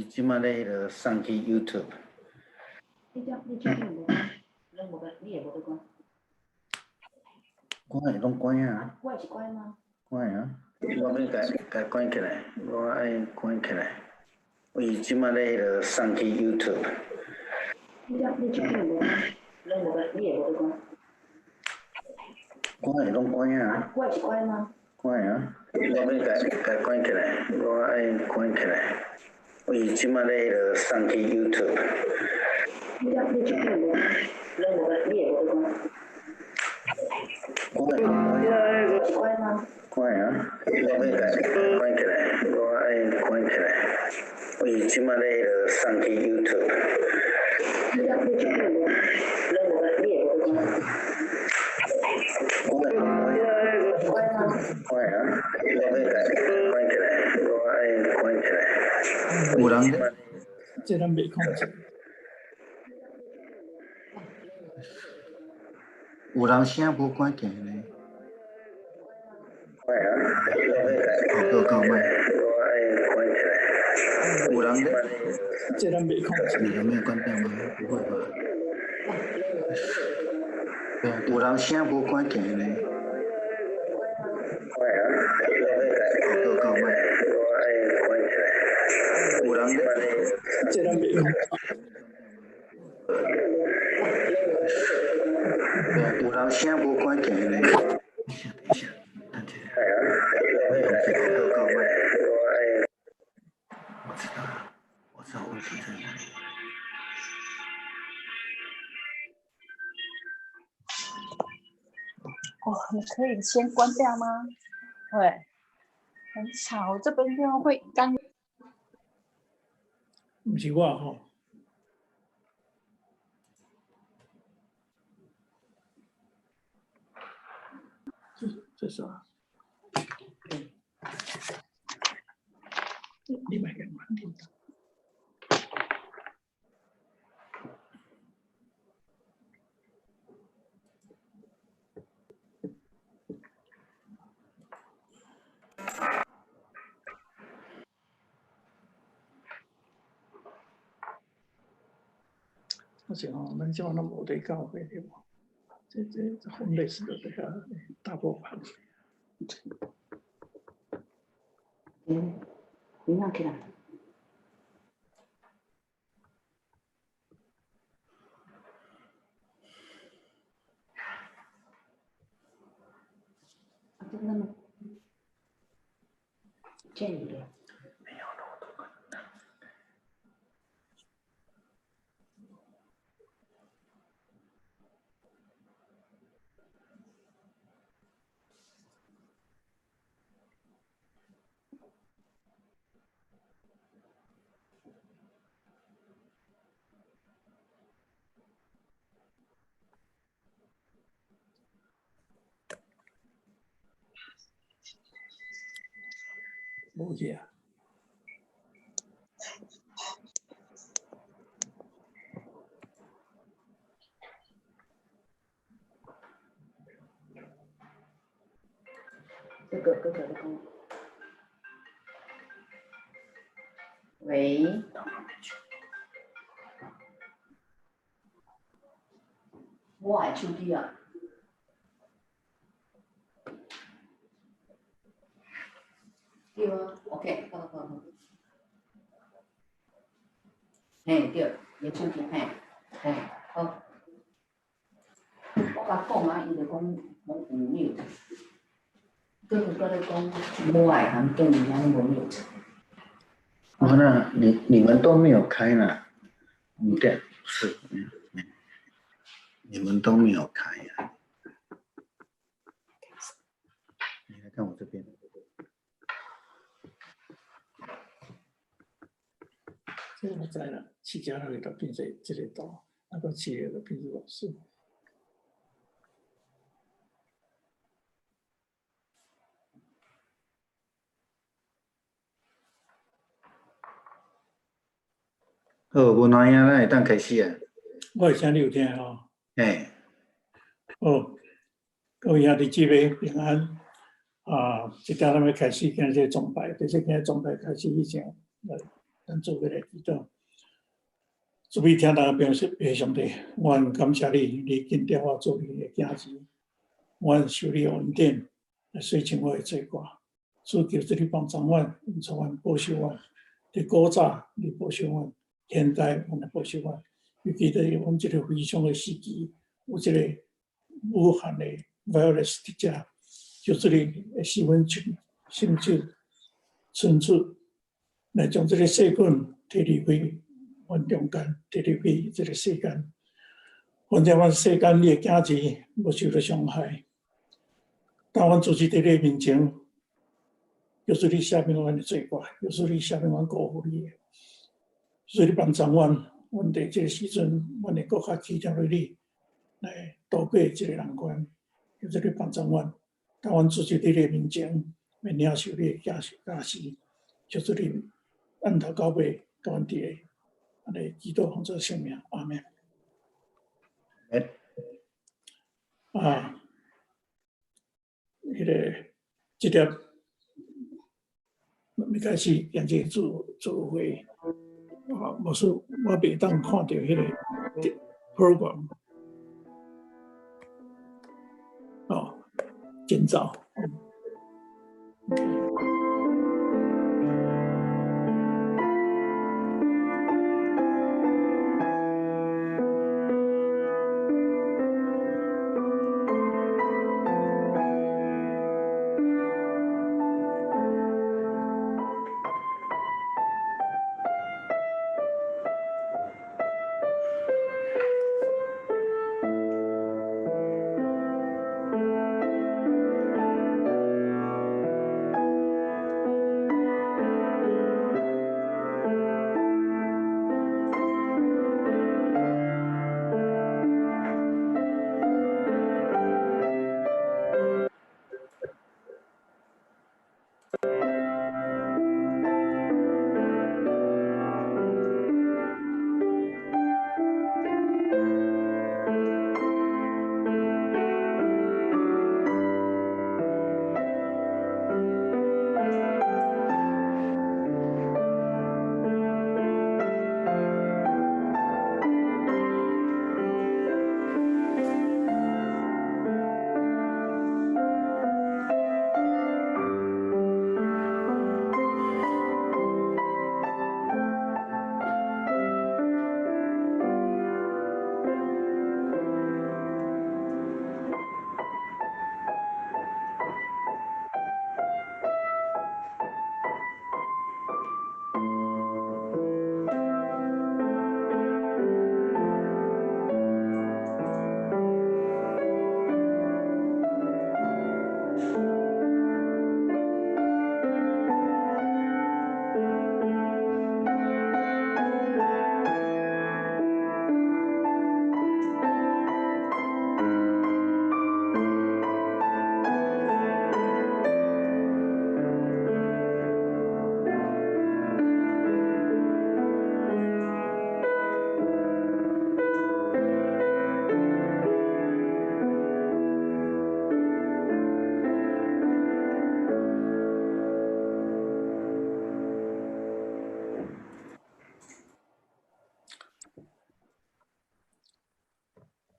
伊這馬咧彼下送去 YouTube。你這你手機無關，攏無關，你會無咧關？關的攏關啊。我是關嗎？關啊。我欲共共關起來，我愛關起來。伊這馬咧彼下送去 YouTube。你這你手機無關，攏無關，你會無咧關？關的攏關啊。我是關嗎？關啊。我欲共共關起來，我愛關起來。伊這馬咧彼下送去 YouTube。你這你手機無關，攏無關，你會無咧關？關的攏關啊。我是關嗎？關啊。我欲共關起來，我愛關起來。伊這馬咧彼下送去 YouTube。你這你手機無關，攏無關，你會無咧關？關的攏關啊。關嗎？關啊。我欲共關起來，我愛關起來。有人咧，這咱袂控制。有人聲無關鍵呢。關啊。好，閣較歹。我愛關起來。有人咧，這咱袂控制。你有沒有關掉嗎？不會吧？對啊，有人聲無關鍵呢。關啊。好，閣較歹。我愛關起來。有人咧，這咱袂控制。對啊，有人聲無關鍵呢。等一下，等一下，等一下。這個閣較歹。我知道了，我知道問題在哪裡。哦，你可以先關掉嗎？對，很吵，這邊電話會剛。毋是我吼。這這啥？你莫共關掉。我是吼，咱這馬攏無佇教會對無？這這這 homeless 就佇遐大波盤。嗯，你哪起來？啊，這那麼建議的。沒有了，我都關了。無去啊。這個閣咧講。喂。我的手機啊。對啊，OK，好好好。嘿，對，伊手機，嘿，嘿，好。我共講啊，伊就講攏有 mute，閣閣咧講無愛含等伊攏無 mute。哦，那你們都沒有開呢？嗯，對，是，嗯嗯，你們都沒有開呀？你來看我這邊。這我知啦，試食落去就變做這個圖，啊，閣試下就變做老師。好，文華兄，咱會當開始啊。我的聲你有聽吼？嘿。好，各位兄弟姊妹平安。啊，這下咱欲開始今日這個崇拜，佇這今日崇拜開始以前，來，咱做伙來祈禱。慈悲天父父上帝，阮感謝你，你揀召我做你的囝兒，阮受你恩典來洗清我的罪過。主求主你幫助阮，恩賜阮，保守阮。佇古早你保守阮，現代阮來保守阮。尤其佇阮這个非常的時期，有這個武漢的 virus 佇遮，求主你會使阮聖手伸出來將這個細菌提離開阮中間，提離開這個世間。反正阮世間你的囝兒無受到傷害，當阮主佇你面前，求主你赦免阮的罪過，求主你赦免阮辜負你的，所以你幫助阮，阮佇這個時陣，阮會閣較倚靠你來渡過這個難關。求主你幫助阮，當阮主佇你面前，欲領受你的教示教示，求主你按頭到尾，共阮佇咧，按呢祈禱奉主聖名，阿們。啊，彼个這粒欲開始現在做做會，啊，無說我袂當看著彼個 program，哦，真糟。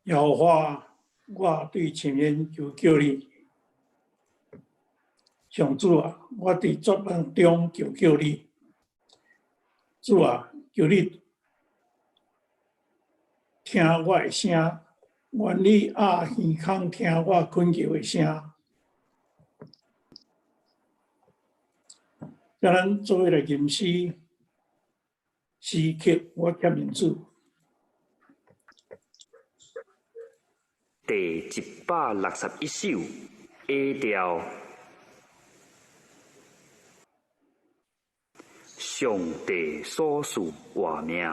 耶和華，我對深淵求叫你，上主啊，我佇絕望中求叫你，主啊，求你聽我的聲，願你掩耳孔聽我懇求的聲。請咱做伙來吟詩，時刻我欠命主。第161首 A 調，上帝所賜活命。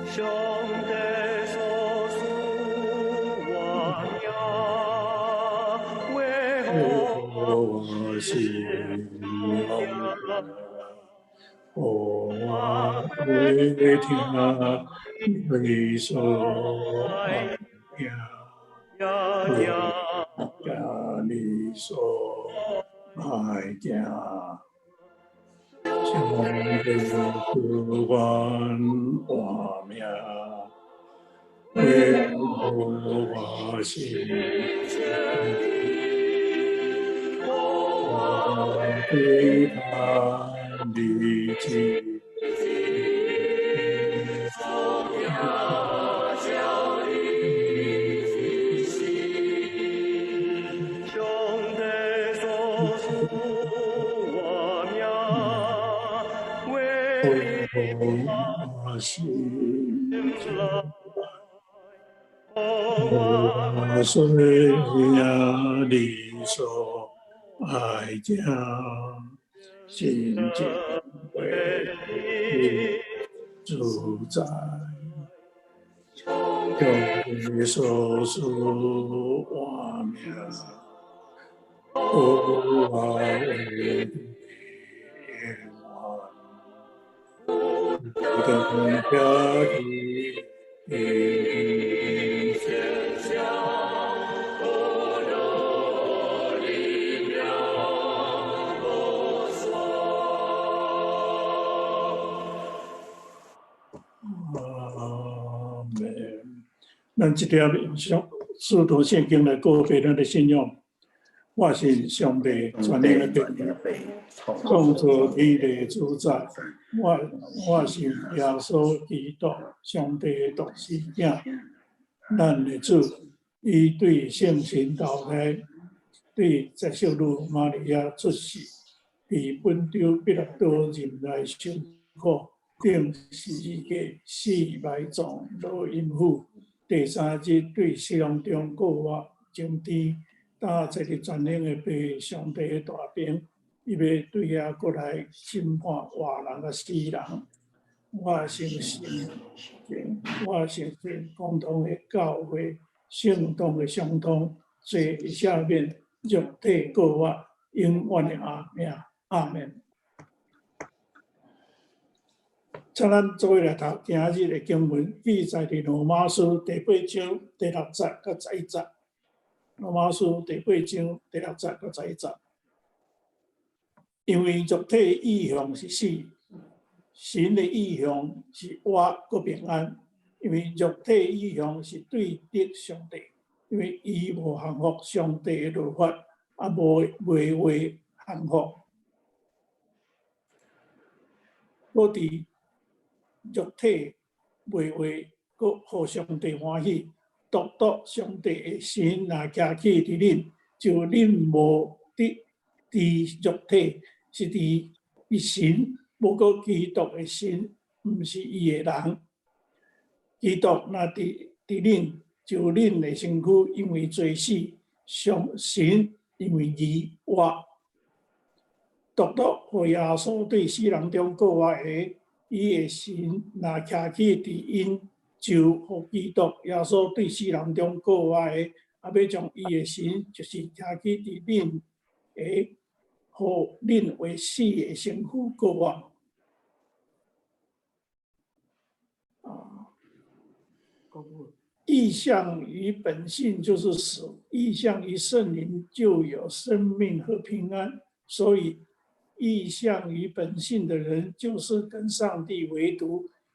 上帝所賜活命，為何我心哦。聽你所愛行，行你所愛行，上帝賜阮活命，為我心。我對他的情。上帝所賜活命，為我心我雖你所愛行，心情為你主宰，上帝所賜活命，我為你等家的阿門。咱這條上使徒聖經來告白咱的信仰。我信上帝全能的父，創造天地主宰。我信耶穌基督，上帝的獨生子，咱的主，伊對聖神投胎，對十聖女瑪利亞出世，佇本丟彼拉多入來受苦，釘十字架死埋葬落陰府，第三日對死人中復活升天，搭坐佇全能的父上帝的大爿，伊欲對遐閣來審判活人佮死人。我相信共同的教會，聖徒的相通，罪的赦免，肉體復活，永遠的阿命，阿門。請咱做伙來讀今日的經文，記載佇羅馬書第八章第六節佮十一節。羅馬書第八章第六節佮十一節。因為肉體意向是死，神的意向是活閣平安。因為肉體意向是對敵上帝，因為伊無降服上帝的律法，也無袂會降服。閣佇肉體袂會閣予上帝歡喜，獨獨上帝的神若徛起佇恁，就恁無佇佇肉體，是佇伊神，無過基督的神，毋是伊的人。基督若佇佇恁，就恁的身軀因為罪死，上神因為義活。獨獨予耶穌對死人中復活的，伊的神若徛起佇𪜶，就予基督耶穌對死人中復活的，也欲將伊的神，就是徛起佇恁的，予恁會死的身軀復活。啊，異象於本性就是死，異象於聖靈就有生命和平安，所以異象於本性的人，就是跟上帝為敵，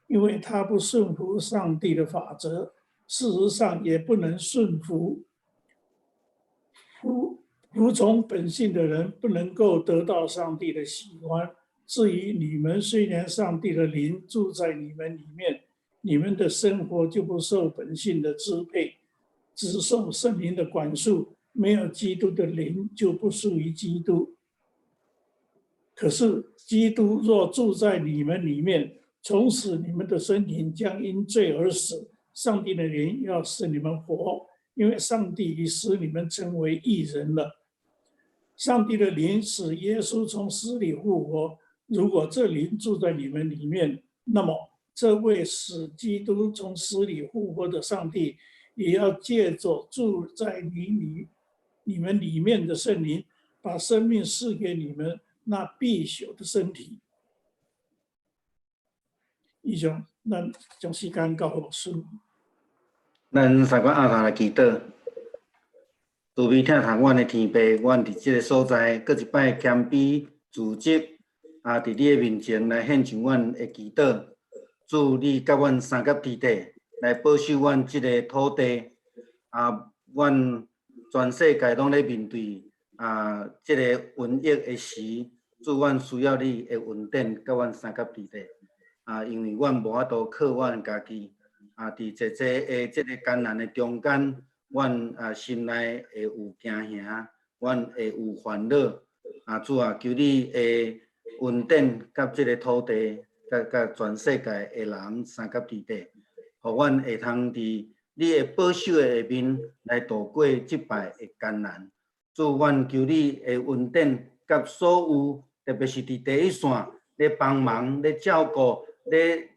因為他不順服上帝的法則，事實上也不能順服。服從本性的人，不能夠得到上帝的喜歡。至於你們，雖然上帝的靈住在你們裡面，你們的生活就不受本性的支配，只受聖靈的管束。沒有基督的靈，就不屬於基督。可是基督若住在你們裡面，從此你們的身體將因罪而死，上帝的靈要使你們活，因為上帝已使你們成為義人了。上帝的靈使耶穌從死裡復活，如果這靈住在你們裡面，那麼這位使基督從死裡復活的上帝，也要借着住在你們裡面的聖靈，把生命賜給你們那必朽的身體。以上，咱將時間交予牧師。咱三個阿頭來祈禱，慈悲疼惜阮的天父，阮佇這个所在，閣一擺謙卑自責，啊，佇你的面前來獻上阮的祈禱。主，你佮阮相佮佇底，來保守阮這个土地。啊，阮全世界攏咧面對啊，這个瘟疫的時，主，阮需要你的恩典，佮阮相佮佇底。啊，因為阮無法度靠阮家己。啊，佇濟濟的這个艱難的中間，阮啊心內會有驚嚇，阮會有煩惱。啊，主啊，求你的恩典佮這个土地，佮全世界的人相佮佇底，予阮會通佇你的保守的下面來度過這擺的艱難。主，阮求你的恩典佮所有，特別是佇第一線咧幫忙、咧照顧、咧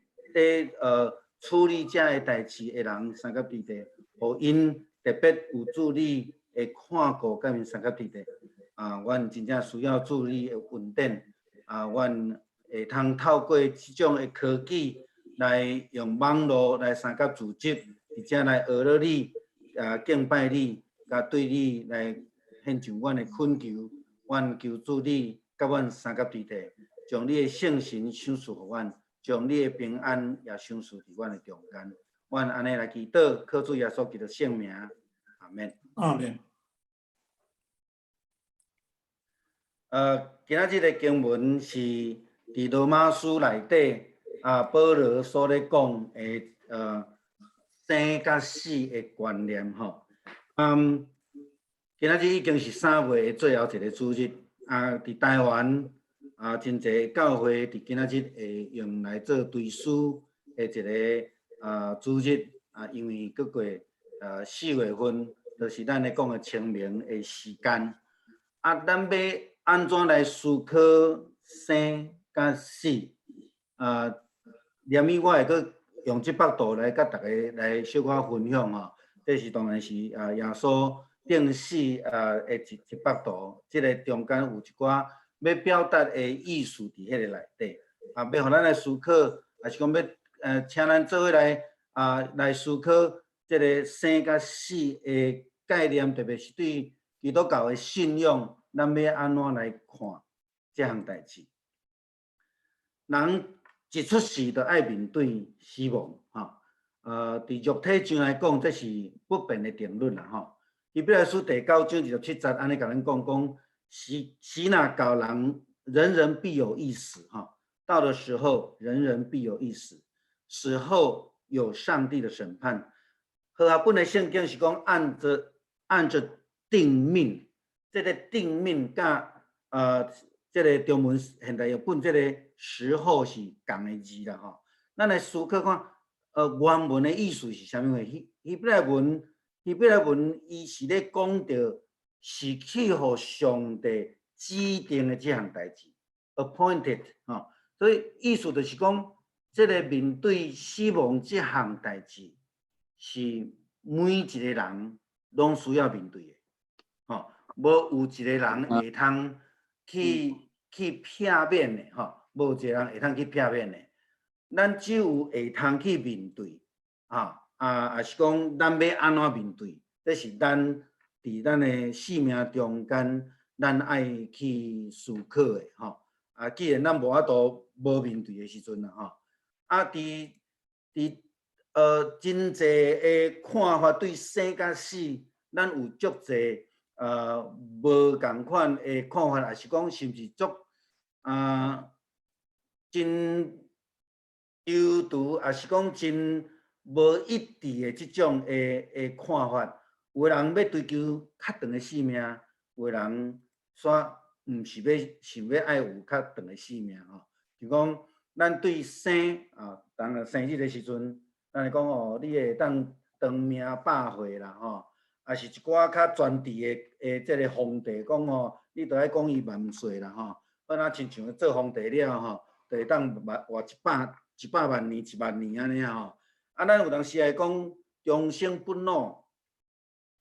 處理這个代誌的人相佮佇底，予𪜶特別有主你的看顧，佮𪜶相佮佇底。啊，阮真正需要主你的恩典。啊，阮會通透過這種的科技來用網路來相佮組織，而且來學了你，啊，敬拜你，佮對你來獻上阮的懇求。阮求主你佮阮相佮佇底，將你的聖神賞賜予阮，將你的平安也賞賜佇阮的中間。阮按呢來祈禱，靠主耶穌基督聖名，阿們。阿們。今仔日的經文是佇羅馬書內底啊，保羅所咧講的生佮死的觀念吼。嗯，今仔日已經是3月的最後一个主日啊，佇台灣啊，真濟教會佇今仔日會用來做追思的一个啊主日啊，因為閣過4月份，就是咱咧講的清明的時間啊，咱欲按怎來思考生佮死？啊，連伊我會閣用這幅圖來佮大家來小可分享吼。這是當然是啊耶穌釘死啊的一幅圖，這个中間有一寡欲表達的意思佇彼个內底，啊，欲予咱來思考，抑是講欲請咱做伙來啊來思考這个生佮死的概念，特別是對基督教的信仰，咱欲按怎來看這項代誌？人一出世就愛面對死亡，吼。佇肉體上來講，這是不變的定律啦，吼。希伯來書第九章27節按呢共咱講講，時時若到人，人人必有一死，哈。到的時候，人人必有一死，死後有上帝的審判。和合本的聖經是講按著定命，這个定命佮這个中文現代譯本這个時候是仝个字啦，吼。咱來思考看，原文的意思是啥物貨？希伯來文伊是咧講著是去予上帝指定的這項代誌，appointed 吼。所以意思就是講，這个面對死亡這項代誌，是每一個人攏需要面對的，吼，無有一個人會通去避免的，吼，無一個人會通去避免的。咱只有會通去面對，啊啊，抑是講咱欲按怎面對，這是咱佇咱的生命中間，咱愛去思考的，吼。啊，既然咱無法度無面對的時陣啦，吼，啊，佇真濟的看法對生佮死，咱有足濟無仝款的看法，抑是講是毋是足啊真猶豫，抑是講真無一致的這種的看法。有的人欲追求較長的性命，有的人煞毋是欲想欲愛有較長的性命吼。就講咱對生啊，人生日的時陣，咱會講哦，你會當長命百歲啦吼，抑是一寡較專制的這个皇帝講吼，你著愛講伊萬歲啦吼。啊，若親像做皇帝了吼，就會當活100萬年、1萬年按呢吼。啊，咱有當時會講長生不老，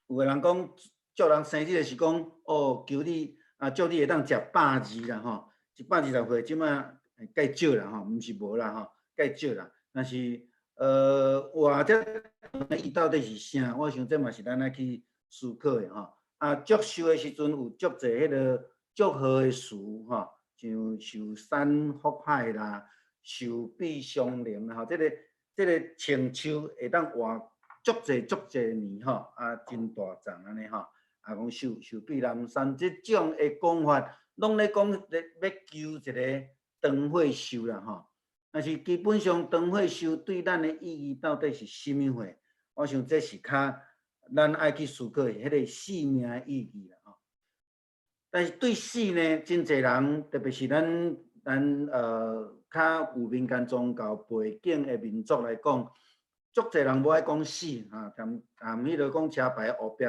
有的人講祝人生日是講哦，求你啊，祝你會當食百二啦吼，120歲這擺較少啦吼，毋是無啦吼，較少啦。但是活遮伊到底是啥？我想這嘛是咱愛去思考的吼。啊，祝壽的時陣有足濟彼個祝賀的詞吼，像壽山福海啦、壽比雙靈啦吼，這個穿壽會當活足濟足濟年吼，啊，真大叢按呢吼。啊，講壽比南山這種的講法，攏咧講咧欲求一個長歲壽啦吼。但是基本上長歲壽對咱的意義到底是啥物貨？我想這是較咱愛去思考的彼個生命的意義啦吼。但是對死呢，真濟人，特別是咱較有民間宗教背景的民族來講，足濟人無愛講死哈，含彼個講車牌後壁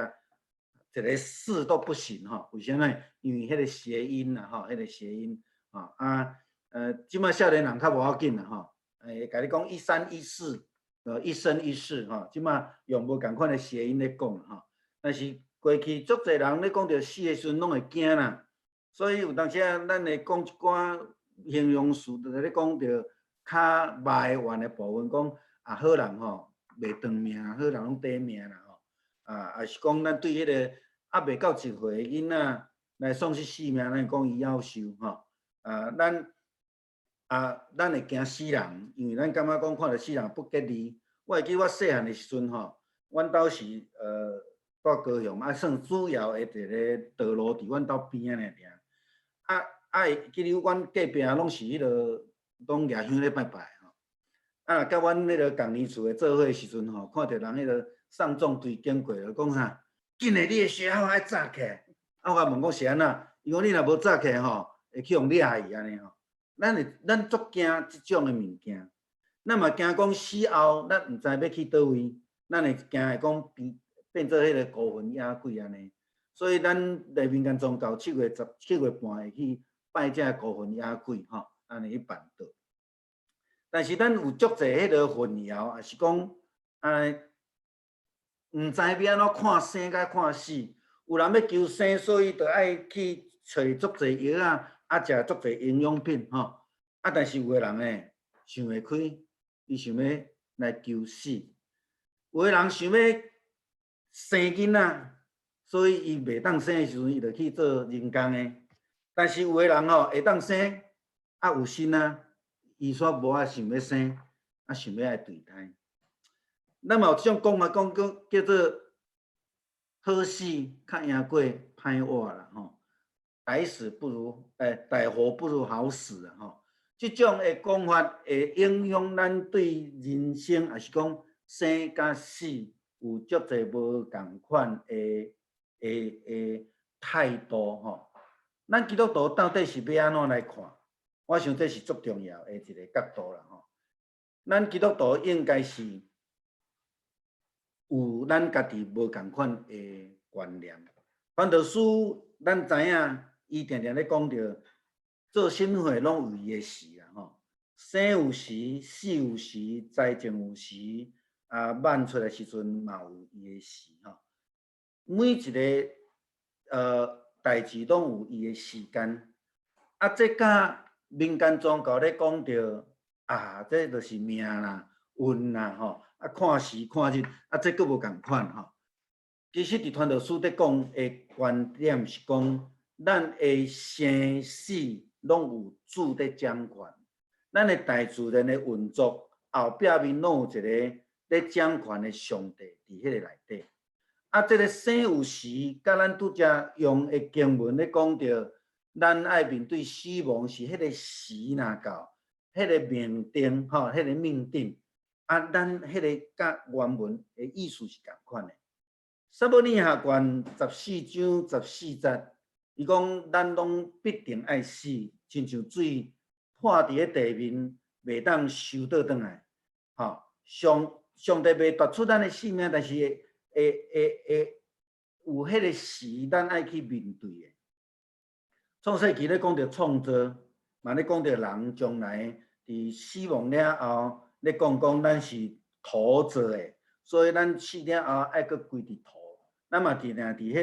一個死都不行吼。為啥物？因為彼個諧音啦吼，彼個諧音吼啊，這擺少年人較無要緊啦吼，會共你講一三一四，一生一世吼，這擺用無仝款的諧音咧講吼。但是過去足濟人咧講著死的時陣，攏會驚啦，所以有當時啊，咱會講一寡形容詞，就是咧講著較埋怨的部分，講啊好人吼袂長命，好人攏短命啦吼，啊，抑是講咱對彼個猶未夠一歲的囡仔來喪失性命，咱會講伊夭壽吼，啊，咱會驚死人，因為咱感覺講看著死人不吉利。我會記我細漢的時陣吼，阮兜是蹛高雄，啊，算主要的一個道路佇阮兜邊仔爾爾。啊啊，會記得阮隔壁攏是彼個攏舉香咧拜拜吼。啊，佮阮彼個仝年厝的做伙時陣吼，看著人彼個送葬隊經過，就講啥？緊的，你的鞋仔愛紮起來。啊，我共問講是按怎？伊講你若無紮起來吼，會去予掠去按呢吼。咱足驚這種的物件，咱嘛驚講死後，咱毋知欲去佗位，咱會驚會講變做彼個孤魂野鬼按呢。所以咱內民間宗教7月10、7月半會去拜這孤魂野鬼吼，按呢去辦桌。但是咱有足濟彼個混淆，抑是講按呢，毋知欲按怎看生佮看死。有人欲求生，所以就愛去揣足濟藥仔，啊，食足濟營養品吼。啊，但是有的人呢，想袂開，伊想欲來求死；有的人想欲生囡仔，所以伊袂當生的時陣，伊就去做人工的。但是有的人吼會當生，啊有身啊，伊煞無愛想欲生，啊想欲愛墜胎。咱嘛有這種講法，講叫做好死較贏過歹活啦吼，歹死不如歹活不如好死啊吼。這種的講法會影響咱對人生，抑是講生佮死有足濟無仝款的態度吼。咱基督徒到底是欲按怎來看？我想這是足重要的一個角度啦吼。咱基督徒應該是有咱家己無仝款的觀念。傳道書咱知影，伊定定咧講著做啥物貨攏有伊的時啦吼。生有時，死有時，栽種有時，啊，挽出來時陣嘛有伊的時吼。每一個代誌攏有伊的時間。啊，這佮民間宗教咧講著啊，這就是命啦、運啦吼。啊，看時看日，啊，這閣無仝款吼。其實佇傳道書咧講的觀點是講，咱的生死攏有主咧掌權，咱的大自然的運作後壁面攏有一個咧掌權的上帝佇彼個內底。啊，這個生有時，佮咱拄才用的經文咧講著，咱愛面對死亡是彼個時若到，彼個命定吼，彼個命定。啊，咱彼個佮原文的意思是仝款的。撒母耳下卷14章14節，伊講咱攏必定愛死，親像水潑佇咧地面，袂當收倒轉來。吼，上帝袂奪取咱的性命，但是會有彼個時，咱愛去面對的。創世記咧講著創造，嘛咧講著人將來佇死亡了後，咧講講咱是土做的，所以咱死了後愛閣歸佇土。咱嘛定定佇彼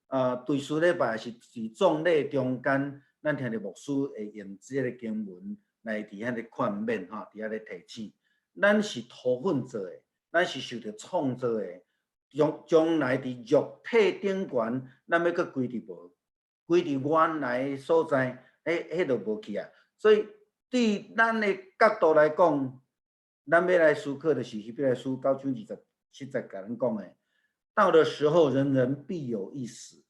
個追思禮拜是佇葬禮中間，咱聽著牧師會用這个經文來佇遐咧勸勉吼，佇遐咧提醒。咱是塗糞做的，咱是受著創造的，將將來佇肉體頂懸，咱欲閣歸佇無？歸佇原來的所在，彼彼就無去啊。所以對咱的角度來講，咱欲來思考的是希伯來書九章二十七節共咱講的，到的時候，人人必有一死。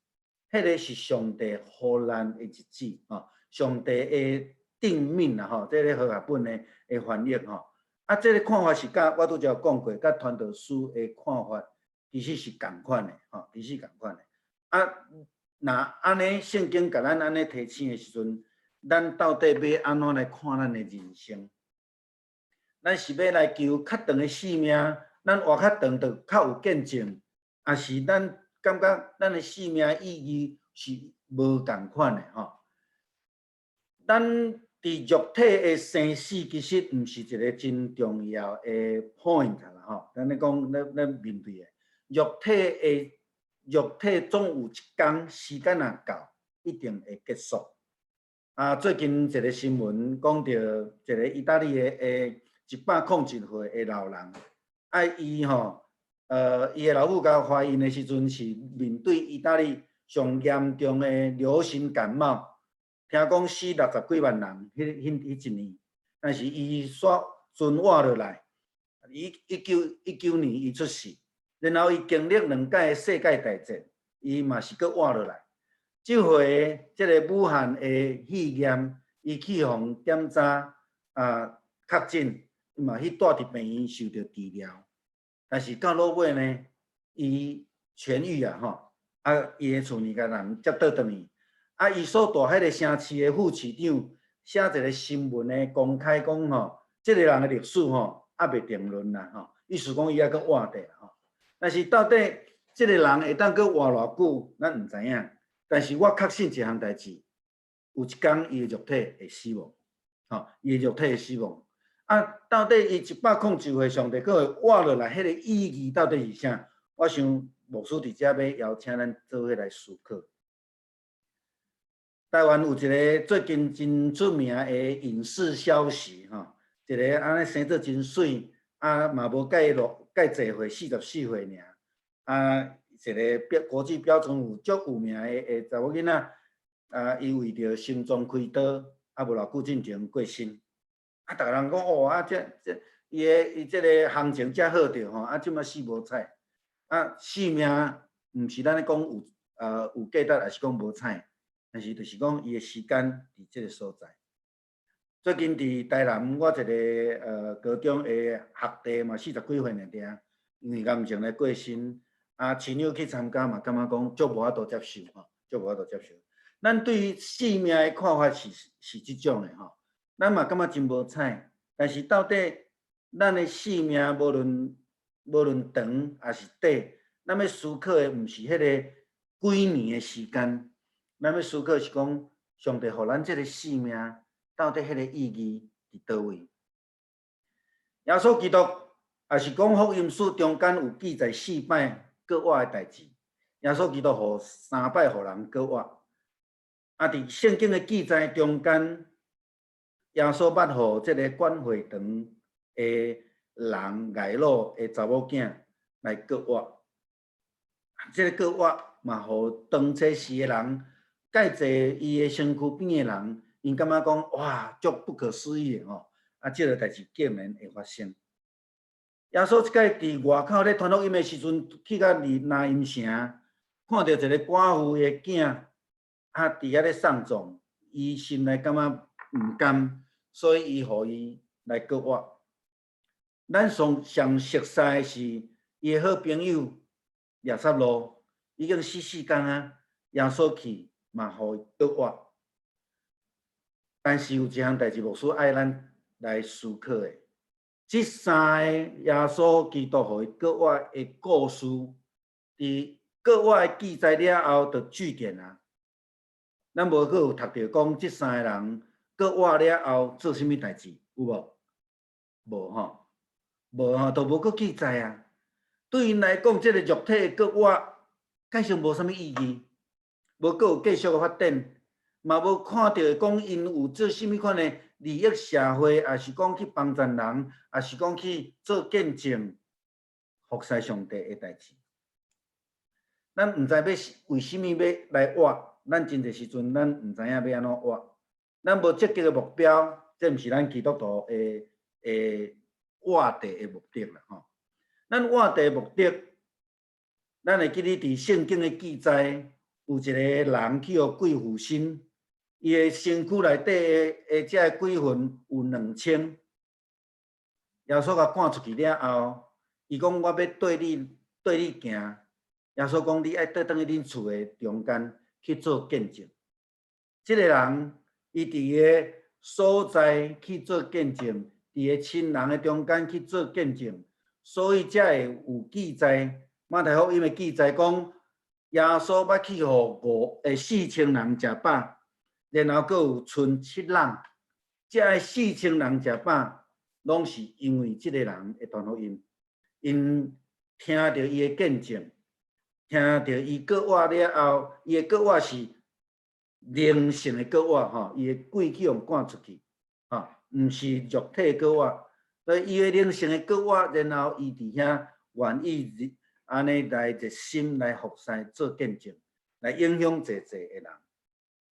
彼个是上帝予咱的日子，吼，上帝的定命啦，吼，這个和合本的翻譯吼。啊，這个看法是佮我拄才有講過，佮傳道書的看法其實是仝款的，吼，其實仝款的。啊，若按呢聖經共咱按呢提醒的時陣，咱到底欲按怎來看咱的人生？咱是欲來求較長的性命，咱活較長就較有見證，抑是咱感覺咱的性命意義是無仝款的吼？咱佇肉體的生死其實毋是一個真重要的 point 啦吼。咱咧講，咱咱面對的肉體的肉體總有一工時間若到，一定會結束。啊，最近一個新聞講著一個意大利的101歲的老人，啊，伊吼，伊的老母共懷孕的時陣是面對意大利上嚴重的流行感冒，聽講死六十幾萬人，彼彼彼一年，但是伊煞存活落來。伊1919年伊出世，然後伊經歷兩擺世界大戰，伊嘛是閣活落來。這回這个武漢的肺炎，伊去予檢查啊確診，伊嘛去蹛佇病院受著治療。但是到落尾呢，伊痊癒啊吼，啊伊的厝裡共人接倒轉去，啊伊所蹛彼个城市的副市長寫一个新聞的公開講吼，這个人的歷史吼猶未定論啦吼，意思講伊猶閣活著吼。但是到底這个人會當閣活偌久，咱毋知影。但是我確信一項代誌，有一工伊的肉體會死亡，吼，伊的肉體會死亡。啊，到底伊101歲上帝閣會活落來，彼个意義到底是啥？我想牧師佇遮欲邀請咱做伙來思考。台灣有一个最近真出名的影視消息，吼，一个按呢生做真媠，啊嘛無蓋落蓋濟歲，44歲爾，啊，一个標國際標準有足有名的查某囡仔，啊，伊為著心臟開刀，啊無偌久進前過身。啊，逐个人講哦，啊，這這伊的伊這个行情遮好著吼，啊，這馬死無彩。啊，性命毋是咱咧講有價值，抑是講無彩，但是就是講伊的時間佇這个所在。最近佇台南，我一个高中的學弟嘛，四十幾歲爾爾，因為癌症來過身，啊，親友去參加嘛，感覺講足無法度接受吼，足無法度接受。咱對於性命的看法是是這種的吼，咱嘛感覺真無彩，但是到底咱的性命無論無論長抑是短，咱欲思考的毋是彼个幾年的時間，咱欲思考是講上帝予咱這个性命到底彼个意義佇佗位？耶穌基督抑是講福音書中間有記載四擺復活的代誌，耶穌基督予三擺予人復活。啊，佇聖經的記載中間，耶穌捌予這个管會堂的人睚魯的查某囝來復活。這个復活嘛，予當初時的人，蓋坐伊的身軀邊的人，𪜶感覺講哇，足不可思議的吼！啊，這个代誌竟然會發生。耶穌這擺佇外口咧傳福音的時陣，去到拿因城，看著一个寡婦的囝，啊，佇遐咧喪葬，伊心內感覺毋甘，所以伊予伊來復活。咱上上熟似的是伊的好朋友拉撒路，已經死四工啊，耶穌去嘛予伊復活。但是有一項代誌，牧師愛咱來思考的，這三个耶穌基督予伊復活的故事，佇復活的記載了後，就句點啊。咱無閣有讀著講這三个人復活了後做啥物代誌，有無？無吼，無吼，都無閣記載啊。對𪜶來講，這个肉體的復活，蓋像無啥物意義，無閣有繼續的發展。嘛無看著講𪜶有做啥物款的利益社會，抑是講去幫贊人，抑是講去做見證，服侍上帝的代誌。咱毋知欲為啥物欲來活，咱真濟時陣咱毋知影欲按怎活，咱無積極的目標，這毋是咱基督徒的活地的目的啦吼。咱活地的目的，咱會記得佇聖經的記載，有一個人去予鬼附身，伊的身軀內底的這个鬼魂有2000，耶穌共趕出去了後，伊講我欲綴你行。耶穌講你愛綴轉去恁厝的中間去做見證。這個人伊佇伊的所在去做見證，佇伊親人的中間去做見證，所以才會有記載。馬太福音的記載講，耶穌捌去予4000人食飽，然後閣有賰7籃。這四千人食飽，攏是因為這個人的傳福音，𪜶聽著伊的見證，聽著伊過活了後，伊的過活是靈性的過活吼，伊的鬼去予趕出去，吼，毋是肉體過活，所以伊的靈性的過活，然後伊佇遐願意按呢來熱心來服侍做見證，來影響濟濟的人。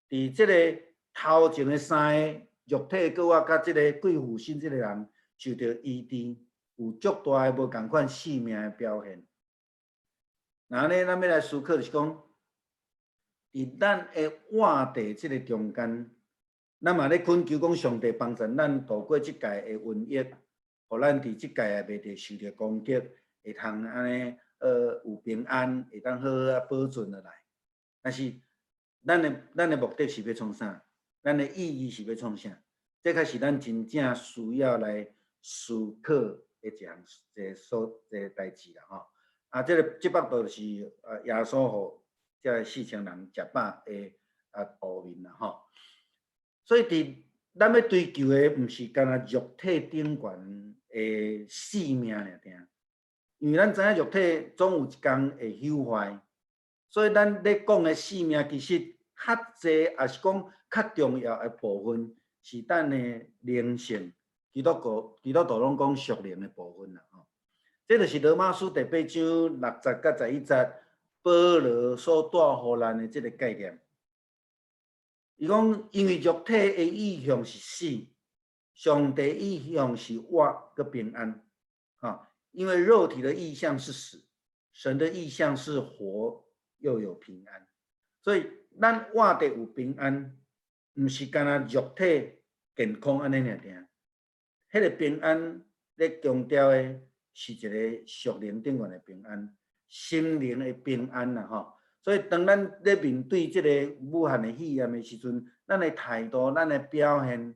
佇這个頭前的三个肉體過活，佮這个鬼附身這个人受著醫治，有足大的無仝款性命的表現。那按呢，咱欲來思考就是講，佇咱的活地這个中間，咱嘛咧懇求講上帝幫助咱渡過這屆的瘟疫，予咱佇這屆也袂著受著攻擊，會通按呢有平安，會當好好仔保存落來。但是咱的目的是欲創啥？咱的意義是欲創啥？這才是咱真正需要來思考的一項一個所一个代誌啦吼。啊，這个這幅圖就是耶穌予這个四千人食飽的圖面啦吼。所以佇咱欲追求的，毋是干焦肉體頂懸的性命爾爾，因為咱知影肉體總有一工會朽壞，所以咱咧講的性命其實較濟，抑是講較重要的部分，是咱的靈性。基督徒攏講屬靈的部分啦吼。這就是羅馬書第八章六節佮11節，保羅所帶予咱的這个概念。伊講，因為肉體的意向是死，上帝意向是活閣平安。哈，因為肉體的意向是死，神的意向是活又有平安。所以，咱活得有平安，毋是干焦肉體健康按呢爾爾。彼个平安咧強調的是一個屬靈頂懸的平安，心靈的平安啦吼。所以，當咱咧面對這個武漢的肺炎的時陣，咱的態度、咱的表現，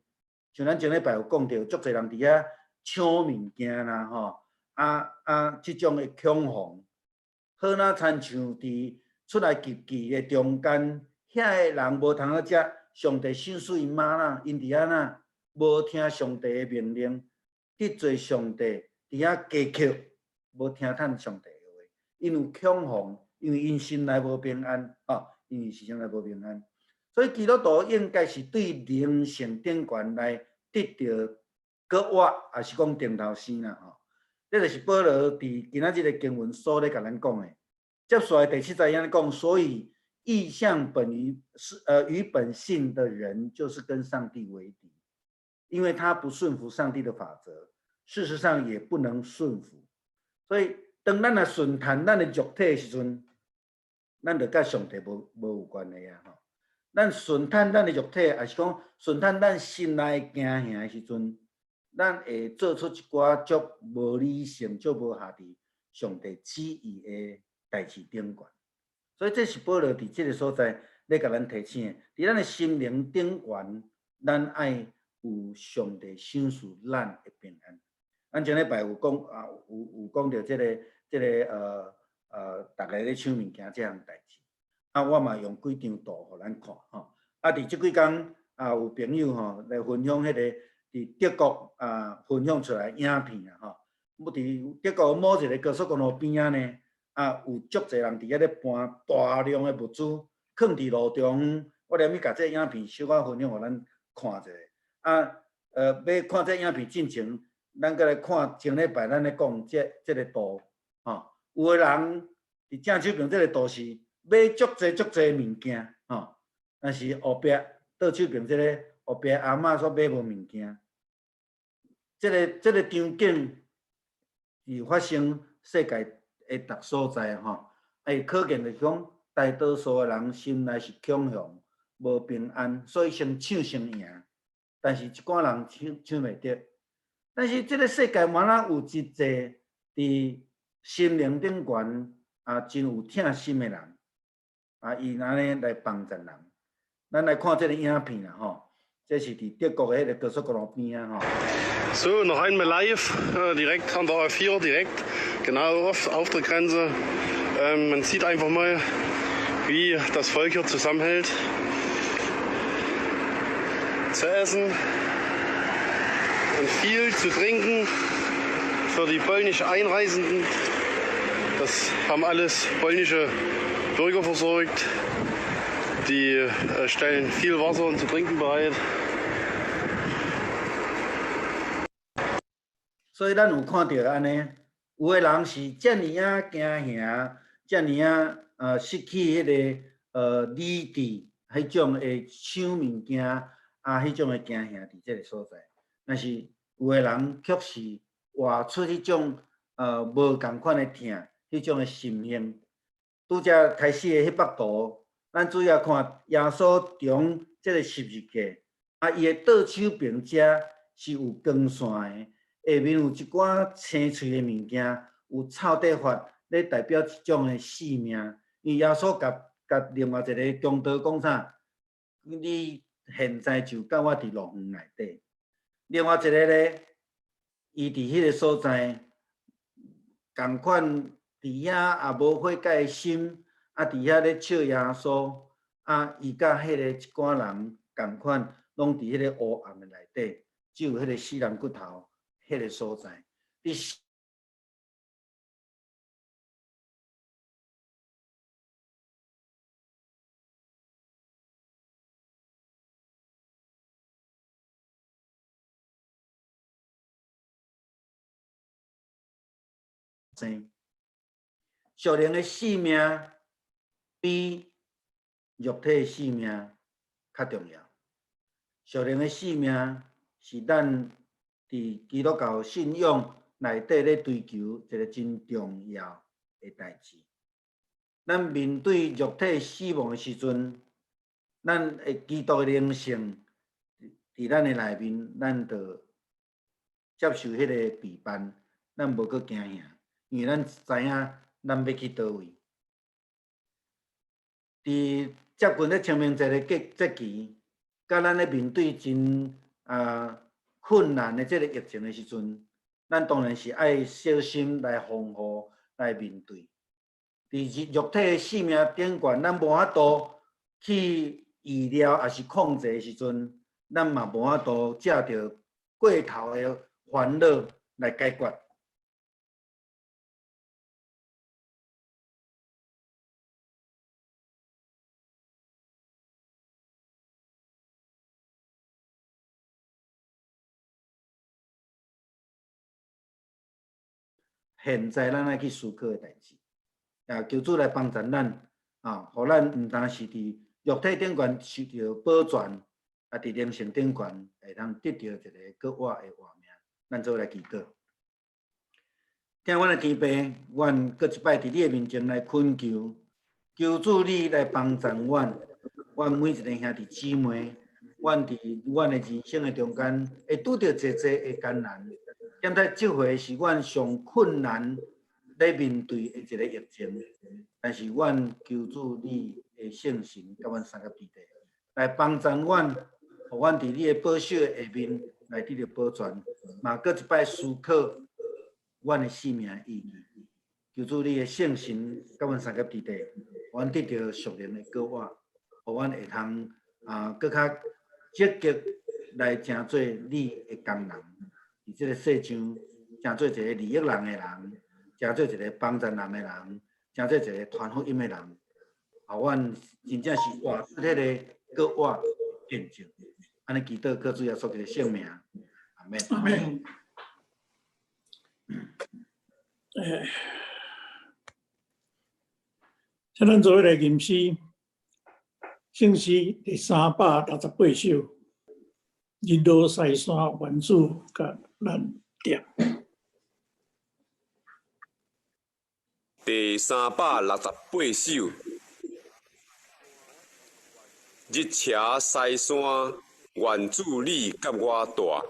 像咱前禮拜有講著，足濟人佇遐搶物件啦吼，這種的恐慌，好若親像佇出埃及記的中間，遐个人無通好食上帝賞賜𪜶嗎哪，𪜶佇遐哪無聽上帝的命令，得罪上帝，佇遐加扣，無聽趁上帝的話，𪜶有恐慌。因為𪜶心內無平安，吼，因為是心內無平安，所以基督徒應該是對靈性頂懸來得著閣活，抑是講重頭生啦，吼。這就是保羅佇今仔日的經文所咧共咱講的。接續來第七節按呢講，所以異象本於是與本性的人，就是跟上帝為敵，因為他不順服上帝的法則，事實上也不能順服。所以當咱若順趁咱的肉體的時陣，咱就佮上帝無有關係啊！吼，咱順趁咱的肉體，抑是講順趁咱心內驚嚇的時陣，咱會做出一寡足無理性、足無合佇上帝旨意的代誌頂懸。所以這是保羅佇這个所在咧共咱提醒的，佇咱的心靈頂懸，咱愛有上帝賞賜咱的平安。咱前禮拜有講啊，有講著這个，逐家咧搶物件這項代誌，啊，我嘛用幾張圖予咱看吼。啊，佇這幾工啊，有朋友吼來分享彼个佇德國啊分享出來影片啊吼。佇德國某一个高速公路邊仔呢，啊，有足濟人佇遐咧搬大量的物資，囥佇路中，我連去共這影片小可分享予咱看一下。啊，欲看這影片進前，咱閣來看前禮拜咱咧講這個圖，吼，有的人佇正手爿這個圖是買足濟足濟物件，吼，但是後壁倒手爿這个後壁阿嬤煞買無物件。這個場景是發生世界的逐所在，吼，可見就是講大多數的人心內是恐慌、無平安，所以先搶先贏。但是一寡人搶搶袂著。但是這个世界嘛若有真濟佇心靈頂懸啊，真有疼心的人，啊，伊按呢來幫助人。咱來看這个影片啦，吼，這是佇德國的彼个高速公路邊仔吼。 So, noch einmal live, direkt an der A4, direkt genau auf der Grenze. Man sieht einfach mal, wie das Volk hier zusammenhält. Zu essen und viel zu trinken für die polnisch Einreisenden. Das haben alles polnische Bürger versorgt. Die stellen viel Wasser und zu trinken bereit. 所以咱有看著按呢，有的人是遮爾仔驚嚇，遮爾仔失去彼个理智，彼種的搶物件啊，彼種的驚嚇佇這个所在。但是有的人卻是活出彼種無仝款的疼，彼種的心胸。拄才開始的彼幅圖，咱主要看耶穌釘這个十字架，啊，伊的倒手爿遮是有光線的。下面有一寡青翠的物件，有臭底髮，咧代表一種的性命。因為耶穌共另外一个強盜講啥？你現在就佮我佇樂園內底。另外一個咧，伊佇彼个所在，仝款佇遐也無悔改的心，啊，佇遐咧笑耶穌，啊，伊佮彼个一寡人仝款，攏佇彼个黑暗的內底，只有彼个死人骨頭。彼个所在，佇生，屬靈的性命比肉體的性命較重要。屬靈的性命是咱佇基督教信仰內底咧追求一个真重要的代誌。咱面對肉體死亡的時陣，咱的基督的靈性佇咱的內面，咱就接受彼个陪伴，咱無閣驚嚇，因為咱知影咱欲去佗位。佇接近咧清明節的節期，佮咱咧面對真困難的這个疫情的時陣，咱當然是愛小心來防護、來面對。佇肉體的性命頂懸，咱無法度去預料，抑是控制的時陣，咱嘛無法度藉著過頭的煩惱來解決。現在咱愛去思考的代誌，啊，求主來幫助咱，啊，予咱毋單是佇肉體頂懸受著保全，啊，佇靈性頂懸會當得著一个閣活的活命。咱做伙來祈禱。疼阮的天父，阮閣一擺佇你的面前來懇求，求主你來幫助阮，阮每一个兄弟姊妹，阮佇阮的人生的中間會拄著濟濟的艱難。現在這回是阮上困難咧面對的一个疫情，但是阮求主你的聖神佮阮相佮佇底，來幫助阮，予阮佇你的保守的下面來得著保全，嘛閣一擺思考阮的生命意義。求主你的聖神佮阮相佮佇底，阮得著屬靈的膏抹，予阮會通啊，閣較積極來成做你的工人。佇這个世上，成做一个利益人的人，成做一个幫助人的人，成做一个傳福音的人，予阮真正是活出彼个閣活見證。按呢祈禱，靠主耶穌基督聖名，阿門。阿門。請咱做伙來吟詩，聖詩第368首，日落西山，願主佮咱蹛。第368首，日斜西山，願主你佮我蹛。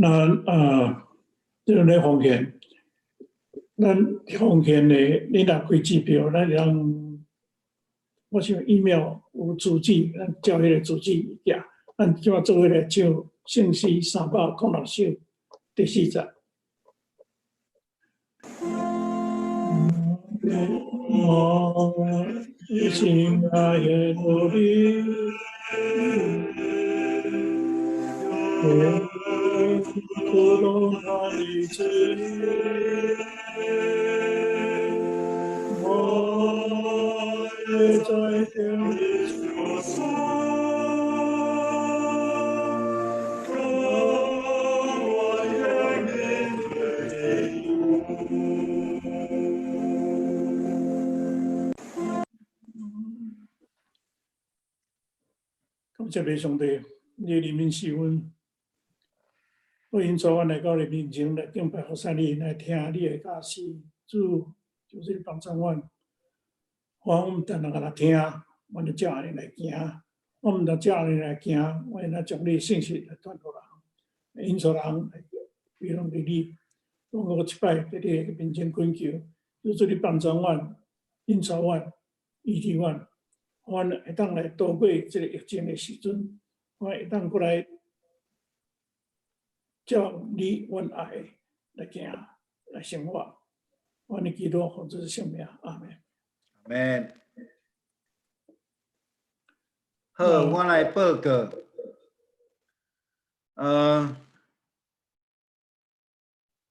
咱啊，這咧奉獻，咱奉獻的，你若開支票，咱通，我想 email 有住址，咱照彼个住址寄。咱這擺做伙來唱聖詩306首第四節。我心愛的努力。我在天感謝上帝，你憐憫惜阮，我因主，阮來到你面前來敬拜服侍你，來聽你的教示。主，求你幫助阮，我毋但能夠來聽，阮就照按呢來行。我毋但照按呢來行，我會當將你的信實來傳予人，引導人歸攏佇你。我閣一擺佇你的面前懇求，求主你幫助阮，引導阮，醫治阮，阮會當來度過這個疫情的時陣，阮會當閣來照你阮愛的來行來生活。阮的祈禱奉主聖名，阿門。阿門。好，我來報告。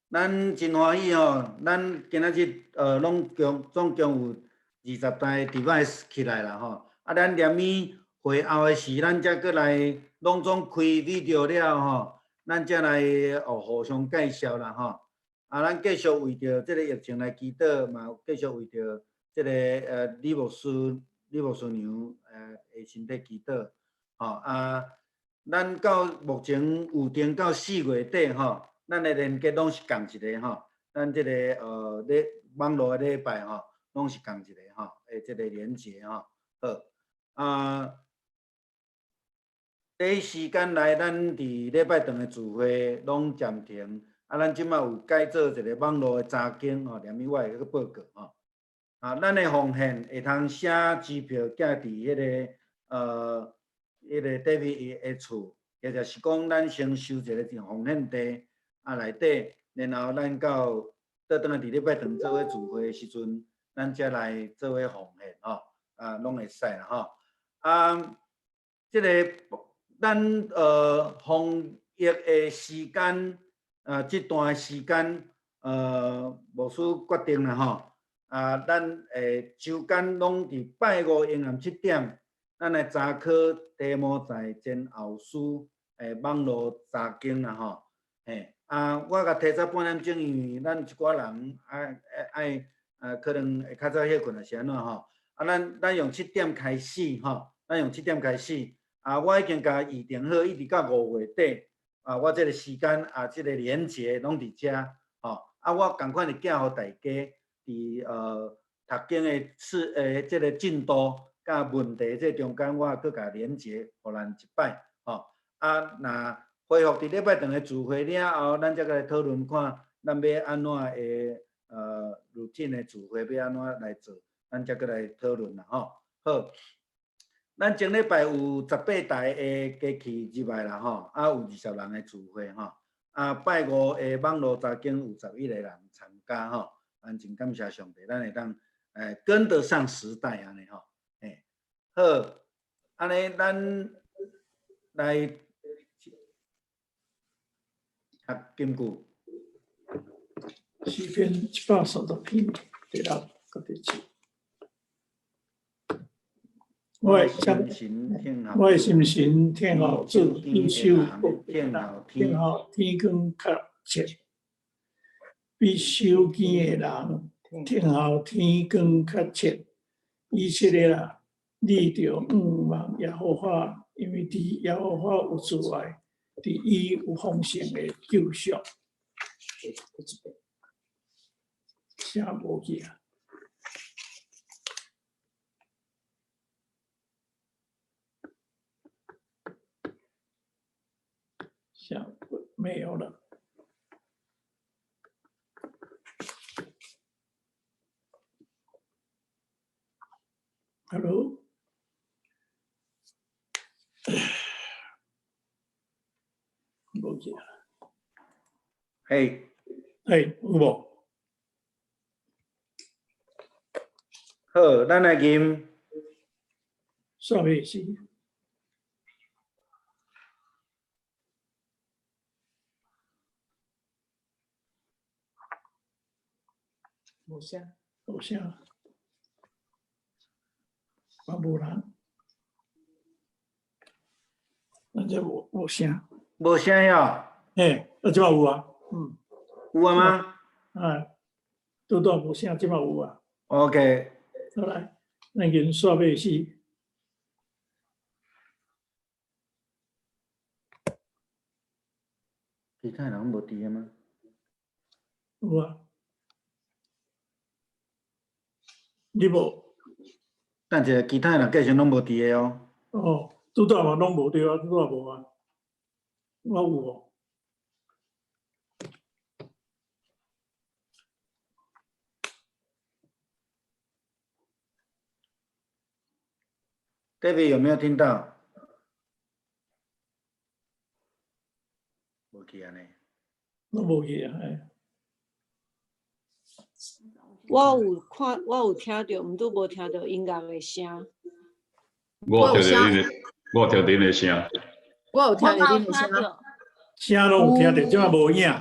咱真歡喜吼，咱今仔日攏共總共有20台 device 起來啦吼。啊，咱連暝會後的時，咱才閣來攏總開 video 了吼，咱才來哦互相介紹啦吼。啊，咱繼續為著這個疫情來祈禱，嘛繼續為著這個李牧師、李牧師娘的身體祈禱。吼啊，咱到目前有定到4月底吼，咱的連結攏是仝一个吼，咱這個咧網路的禮拜吼，攏是仝一個吼，的這個連結吼。好，啊，第一時間來，咱佇禮拜堂的聚會攏暫停，啊，咱這馬有改做一個網路的查經吼，連暝我會去報告吼。啊，咱的奉獻會通寫支票寄佇彼個 David 的厝，或者是講咱先收一個奉獻袋啊內底，然後咱到倒轉來佇禮拜堂做伙聚會的時陣，咱才來做伙奉獻吼，啊，攏會使啦吼。啊，這個咱防疫的時間，啊，這段時間，牧師決定啦吼，啊，咱會週間攏佇拜五下暗7點，咱來查考提摩太前後書的網路查經啦吼，嘿，啊，我共提早半點鐘，因為咱一寡人愛愛可能會較早歇睏，抑是按怎吼？啊，咱用七點開始吼，咱用七點開始。啊，我已經共預定好，一直到5月底。啊，我這個時間啊，這個連結攏佇遮吼。啊，我仝款會寄予大家，佇讀經的次這個進度佮問題這中間，我閣共連結予咱一擺吼。啊，若恢復佇禮拜堂的聚會了後，咱才閣來討論看，咱欲按怎的routine 的聚會欲按怎來做，咱才閣來討論啦吼。好，咱前禮拜有18台的機器入來啦吼，啊有20人的聚會吼，啊拜五的網路查經有11個人參加吼，咱真感謝上帝，咱會當跟得上時代按呢吼，嘿，好，按呢咱來讀金句。詩篇130篇第六佮第七。我的心神聽候主，比守聽候天光較切，比守更的人聽候天光較切。以色列啊，你著仰望耶和華，因為佇耶和華有慈愛，佇伊有豐盛的救贖。聲無去啊！聲沒有了。Hello，無去啊！嘿，嘿，有無？好，咱來吟。啥物事？無聲，無聲，嘛無人，咱這無聲，無聲喲。嘿，啊，這馬有啊，嗯，有啊嗎？啊，拄拄無聲，這馬有啊。 OK。好來，咱吟煞尾詩。其他人無佇個嗎？有啊。你無？等一下，其他人繼續攏無佇個哦。哦，拄拄嘛攏無對啊，拄拄無啊，我有無？ David 有沒有聽到？無去按呢。攏無去啊，嘿。我有看，我有聽著，毋拄無聽著音樂的聲。我有聽著恁的，我有聽著恁的聲。我有聽著恁的聲。聲攏有聽著，這擺無影。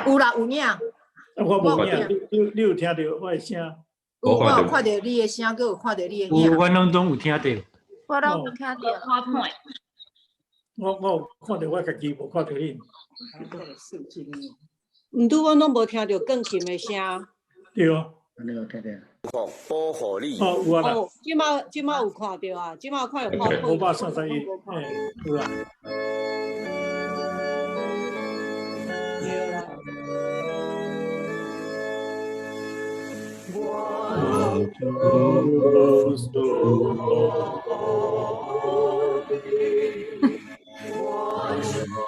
有啦，有影。我無影，你有聽著我的聲？有，我有看著你的聲，閣有看著你的影。有，我攏總有聽著。我攏有聽著。我有看著我家己，無看著恁。毋拄我攏無聽著鋼琴的聲。對啊。你有聽著？保護你。哦，有啊啦。哦，這擺有看著啊，這擺看有畫 531，嘿，有啦。對啦。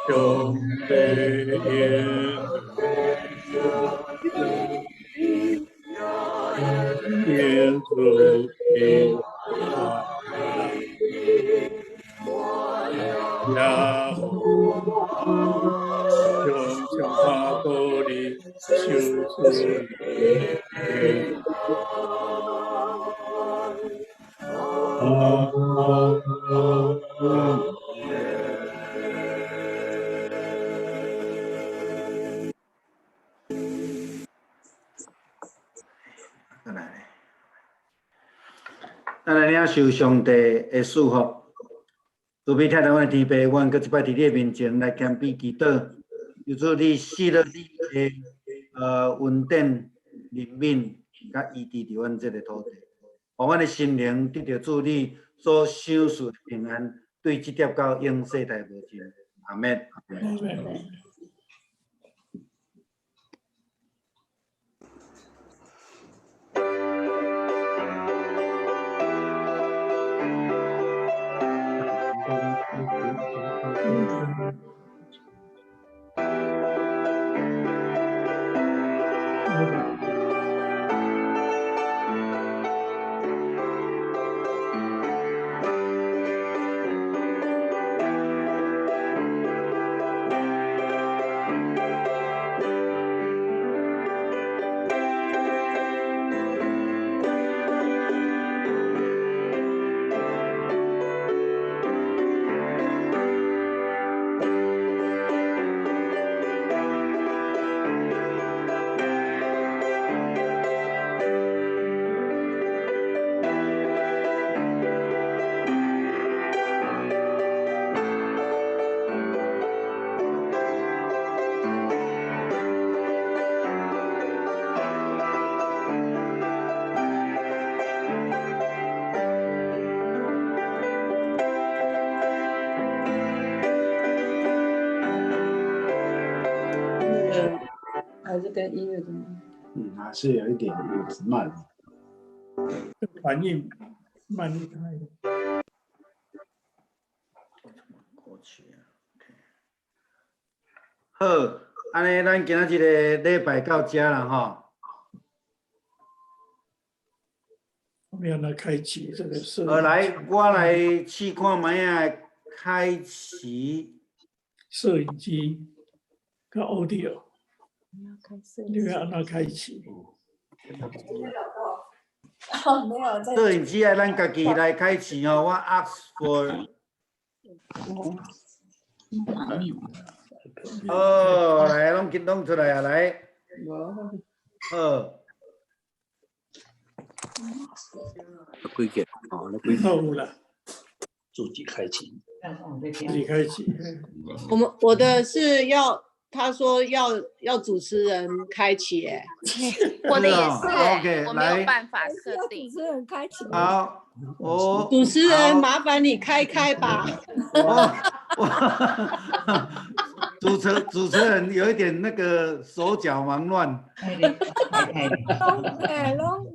上帝耶穌的耶和常常看顧你，受主的。咱來領受上帝的祝福。慈悲疼阮的天父，阮閣一擺佇你的面前來謙卑祈禱，求主你賜予你的恩典、憐憫、佮醫治佇阮這个土地，予阮的心靈得著主你所賞賜的平安，對這粒到永世代無盡。阿們。還是跟音樂怎麼？嗯，還是有一點慢，反應慢一點。過去啊，好，按呢，咱今仔這个禮拜到這啦吼。我們要來開啟這個攝。來，我來試看覓仔開啟攝影機佮 audio。你要按怎開啟？攝影機愛咱家己來開啟哦。我 ask for。哦，來，攏攏出來啊，來。好。幾個？哦，那幾個？有啦。自己開啟。自己開啟。我的是要。他說要主持人開啟，哎，我的也是，欸，我沒有辦法設定。主持人開啟。好，哦，主持人麻煩你開開吧。主持人有一點那個手腳忙亂。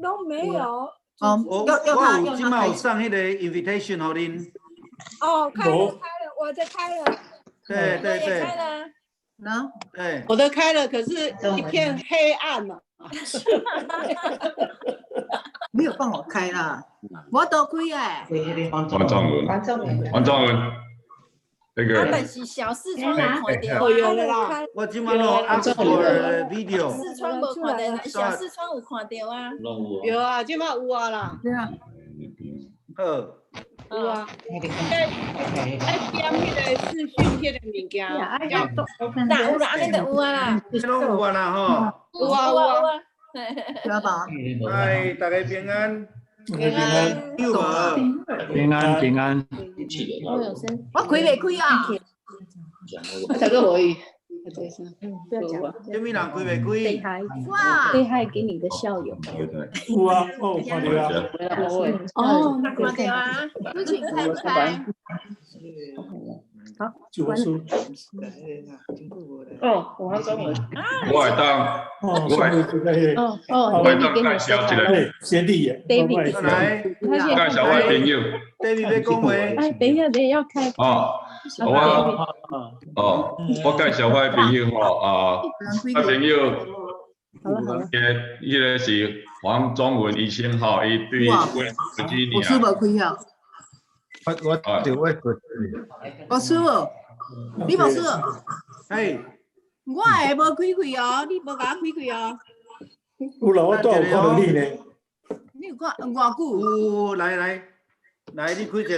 攏沒有。我有這擺有送彼個 invitation 予恁。哦，開了開了，我的開了。對對對。開了。那對。我的開了，可是一片黑暗啊。沒有幫我開啦，我都開誒。黃宗文，黃宗文，那個。啊，但是小四川有看到，有了啦。我這馬攏 upload video。四川無看到，小四川有看到啊。有啊，這馬有啊啦。對啊。好。有啊。愛點彼個視訊彼個物件。哪有啦？按呢就有啊啦。攏有啊啦吼。有啊有啊。對吧？哎，大家平安。平安。有無？平安平安。我開袂開啊？我這個無伊。不要講。啥物人開袂開？哇！厲害，給你的校友。有啊，我有看到啊。哦，看到啊。不請開不開？好，就說。哦，我要中文。我會當，我會，哦哦，我會當介紹一個學弟，David，來，介紹我的朋友。 David 欲講話。哎，等一下，等一下要開。哦，我，哦，我介紹我的朋友吼，啊，我朋友，好了好了，彼個是黃宗文醫生吼，伊對維吉尼我是無開啊。我就我無輸無，你無輸。嘿，我的無開開哦，你無共我開開哦。有啦，我都有看到你呢。你有看偌久？有，來來來，你開一個。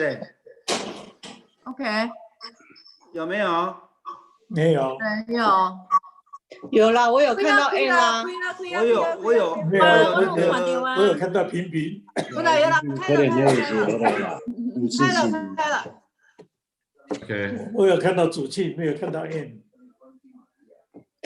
OK。有沒有？沒有。沒有。有啦，我有看到 A 啦。我有，我有，沒有，我有看到平平。有啦有啦，開了開了。開了開了。 OK。我有看到主氣，沒有看到 M。